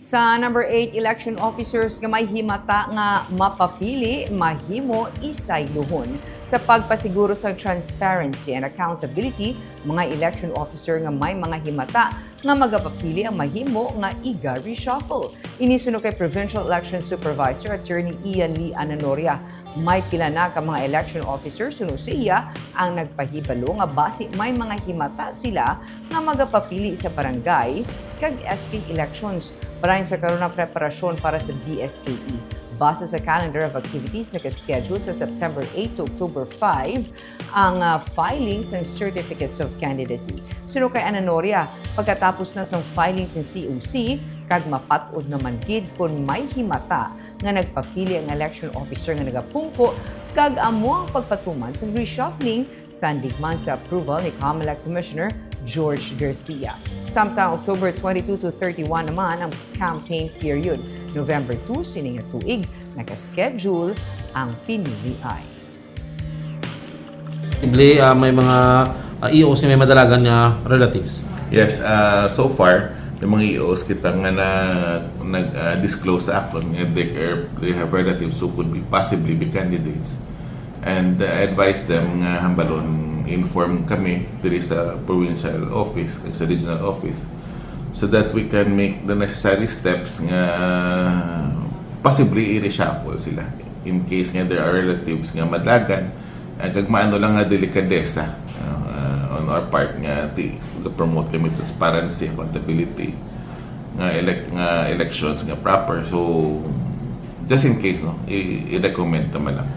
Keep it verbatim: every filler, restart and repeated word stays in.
Sa number eight, election officers nga may himata nga mapapili mahimo isaylohon. Sa pagpasiguro sang transparency and accountability, mga election officer nga may mga himata nga magapapili ang mahimo nga iga-reshuffle. Ini suno kay Provincial Election Supervisor Attorney Ian Lee Ananoria. May pila na ka mga election officers suno sa iya ang nagpahibalo nga basi may mga himata sila nga magapapili sa barangay kag S K elections. Parain sa karon ang preparasyon para sa D S K E. Base sa calendar of activities, naka-schedule sa September eight to October five ang ah, filing sang certificates of candidacy. Suno kay Ananoria, pagkatapos na sang filing sang C O C, kag mapat-od naman gid kon may himata nga nagpapili ang election officer nga nagapungko kag amo ang pagpatuman sang reshuffling, sandig man sa approval ni Comelec Commissioner George Garcia. Samtang October twenty-two to thirty-one naman ang campaign period. November two sini nga tuig naka-schedule ang pinilian. Posible, ah, may mga ah, E Os nga may madalagan nga relatives. Yes, uh, so far, may mga E Os kita nga na, nag-disclose sa akon nga they, are, they have relatives who could be possibly be candidates. And uh, I advise them nga hambalon inform kami diri sa provincial office kag sa regional office so that we can make the necessary steps nga possibly i-reshuffle sila in case nga there are relatives nga madalagan, uh, kag maano lang nga delikadesa uh, on our part nga ti promote kami transparency, accountability, nga elect nga elections nga proper. So just in case, no, i-recommend naman lang.